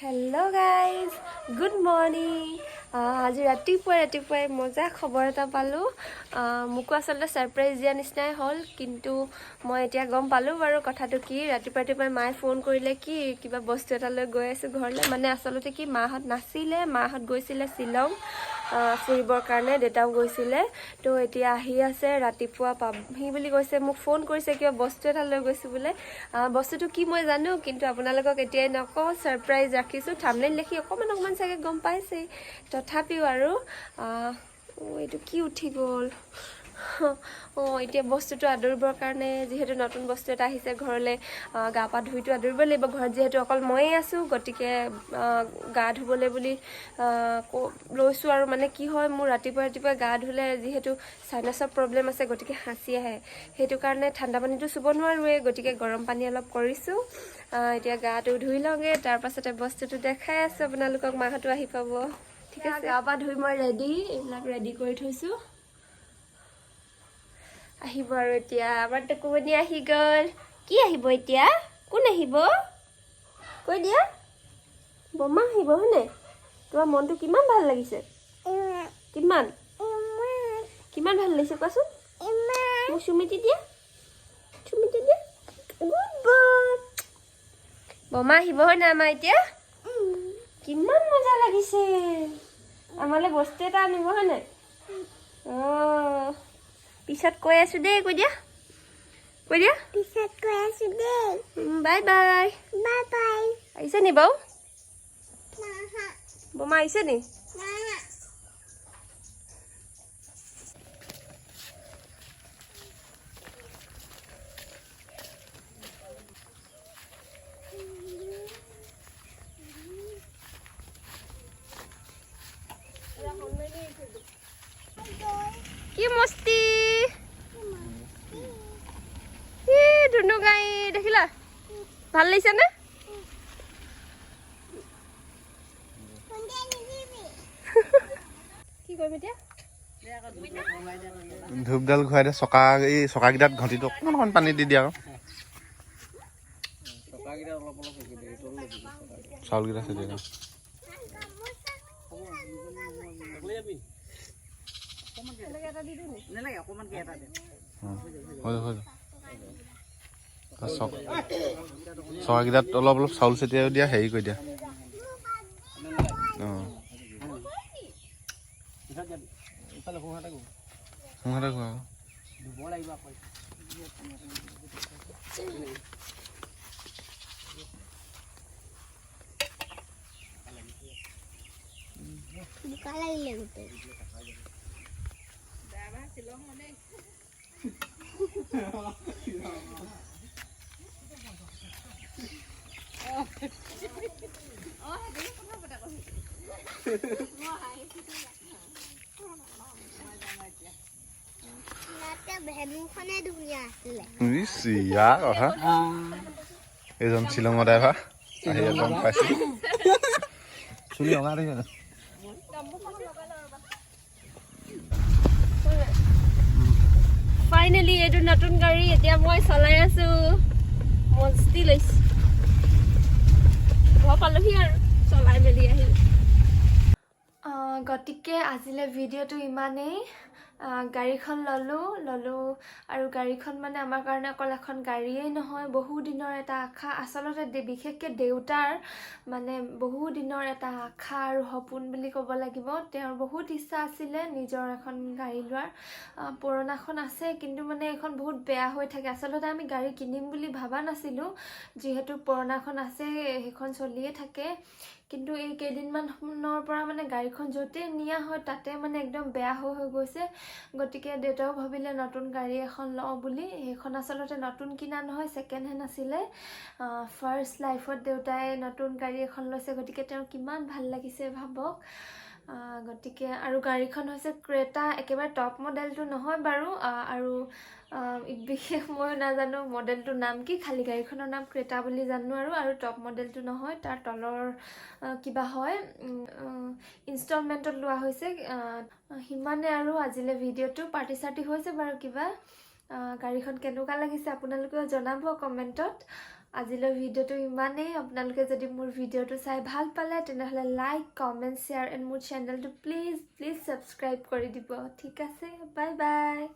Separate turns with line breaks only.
Hello guys, good morning. আজি ৰাতিপুৱাই ৰাতিপুৱাই মজা খবৰ এটা পালোঁ। মোকো আচলতে ছাৰপ্ৰাইজ দিয়া নিচিনাই হ'ল, কিন্তু মই এতিয়া গম পালোঁ বাৰু কথাটো কি। ৰাতিপুৱা ৰাতিপুৱাই মায়ে ফোন কৰিলে কি কিবা বস্তু এটা লৈ গৈ আছোঁ ঘৰলৈ। মানে আচলতে কি, মাহঁত নাছিলে, মাহঁত গৈছিলে শ্বিলং ফুৰিবৰ কাৰণে, দেউতাও গৈছিলে। তো এতিয়া আহি আছে, ৰাতিপুৱা পাবহি বুলি কৈছে। মোক ফোন কৰিছে, কিবা বস্তু এটা লৈ গৈছোঁ বোলে। বস্তুটো কি মই জানো, কিন্তু আপোনালোকক এতিয়াই নকওঁ, ছাৰপ্ৰাইজ ৰাখিছোঁ। থামনেইল দেখি অকণমান অকণমান চাগে গম পাইছেই, তথাপিও আৰু এইটো কি উঠি গ'ল। অঁ, এতিয়া বস্তুটো আদৰিবৰ কাৰণে, যিহেতু নতুন বস্তু এটা আহিছে ঘৰলৈ, গা পা ধুইতো আদৰিব লাগিব। ঘৰত যিহেতু অকল ময়ে আছোঁ, গতিকে গা ধুবলৈ বুলি লৈছোঁ আৰু। মানে কি হয়, মোৰ ৰাতিপুৱা ৰাতিপুৱা গা ধুলে যিহেতু চাইনাছৰ প্ৰব্লেম আছে, গতিকে হাঁচি আহে, সেইটো কাৰণে ঠাণ্ডা পানীটো চুব নোৱাৰোঁৱেই, গতিকে গৰম পানী অলপ কৰিছোঁ। এতিয়া গাটো ধুই লওঁগৈ, তাৰপাছতে বস্তুটো দেখাই আছোঁ আপোনালোকক। মাহঁতো আহি পাব। ঠিক আছে, গা পা ধুই মই ৰেডি, এইবিলাক ৰেডি কৰি থৈছোঁ। আহিব আৰু এতিয়া আমাৰ টুকুমণি আহি গ'ল। কি আহিব এতিয়া? কোন আহিব কৈ দিয়া। বমা আহিব হয়নে? তোমাৰ মনটো কিমান ভাল লাগিছে? কিমান কিমান ভাল লাগিছে কোৱাচোন মোক। চুমিটি দিয়া, চুমিটি দিয়া। Good boy. বমা আহিব হয় নাই আমাৰ এতিয়া? কিমান মজা লাগিছে। আমালৈ বস্তু এটা আনিব হয় নাই? অঁ, পিছত কৈ আছো দেই। কৈ দিয়া, কৈ দিয়া।
পিছত কৈ আছো দেই।
Bye bye.
Bye bye.
আহিছে নি বাৰু?
নাহা।
বমা আহিছে নি?
নাহা।
কি মস্তি ই, ধুনু গাই দেখিলা, ভাল লাগিছেনে?
খুন্দিয়াই নিদিবি।
কি কৰিম এতিয়া?
ধূপডাল ঘূৰাই দে। চকা, এই চকাকেইটাত ঘটিটো অকণমান অকণমান পানী দি দিয়া। আৰু চাউলকেইটা ছটিয়াই দিয়া। হৈ যাব, হৈ যাব। চকাকেইটাত অলপ অলপ চাউল ছটিয়াই দিয়া, হেৰি কৰি দিয়া। অঁ, সোঁহাতে ঘূৰা।
বোকা লাগিলে গোটেই। ইয়াতে ভেনুখনে ধুনীয়া আছিলে।
ইচ, ইয়াৰ কথা। এইজন শ্বিলঙৰ ড্ৰাইভাৰ আহি গম পাইছোঁ। চুলি ৰঙা দেখিছে।
ফাইনেলি এইটো নতুন গাড়ী এতিয়া মই চলাই আছো, মস্তি লৈছো। ঘৰ পালোহি আৰু চলাই মেলি আহিলো। গতিকে আজিলৈ ভিডিঅ'টো ইমানেই। গাড়ীখন ল'লোঁ ল'লোঁ আৰু গাড়ীখন মানে আমাৰ কাৰণে অকল এখন গাড়ীয়েই নহয়, বহু দিনৰ এটা আশা আচলতে, বিশেষকৈ দেউতাৰ মানে বহু দিনৰ এটা আশা আৰু সপোন বুলি ক'ব লাগিব। তেওঁৰ বহুত ইচ্ছা আছিলে নিজৰ এখন গাড়ী লোৱাৰ। পুৰণাখন আছে, কিন্তু মানে এইখন বহুত বেয়া হৈ থাকে। আচলতে আমি গাড়ী কিনিম বুলি ভবা নাছিলোঁ, যিহেতু পুৰণাখন আছে, সেইখন চলিয়ে থাকে। কিন্তু এই কেইদিনমানৰ পৰা মানে গাড়ীখন য'তেই নিয়া হয় তাতে মানে একদম বেয়া হৈ হৈ গৈছে। গতিকে দেউতাও ভাবিলে নতুন গাড়ী এখন লওঁ বুলি। সেইখন আচলতে নতুন কিনা নহয়, ছেকেণ্ড হেণ্ড আছিলে। ফাৰ্ষ্ট লাইফত দেউতাই নতুন গাড়ী এখন লৈছে, গতিকে তেওঁৰ কিমান ভাল লাগিছে ভাবক। গতিকে আৰু গাড়ীখন হৈছে ক্ৰেটা, একেবাৰে টপ মডেলটো নহয় বাৰু। আৰু বিশেষ ময়ো নাজানো মডেলটোৰ নাম কি, খালী গাড়ীখনৰ নাম ক্ৰেটা বুলি জানো আৰু। আৰু টপ মডেলটো নহয়, তাৰ তলৰ কিবা হয়। ইনষ্টলমেণ্টত লোৱা হৈছে। সিমানে আৰু আজিলৈ ভিডিঅ'টো। পাৰ্টি চাৰ্টি হৈছে বাৰু কিবা। গাড়ীখন কেনেকুৱা লাগিছে আপোনালোকেও জনাব কমেণ্টত। আজিলৈ ভিডিঅ'টো ইমানেই। আপোনালোকে যদি মোৰ ভিডিঅ'টো চাই ভাল পালে, তেনেহ'লে লাইক, কমেণ্ট, শ্বেয়াৰ এণ্ড মোৰ চেনেলটো প্লিজ প্লিজ ছাবস্ক্ৰাইব কৰি দিব। ঠিক আছে, বাই বাই।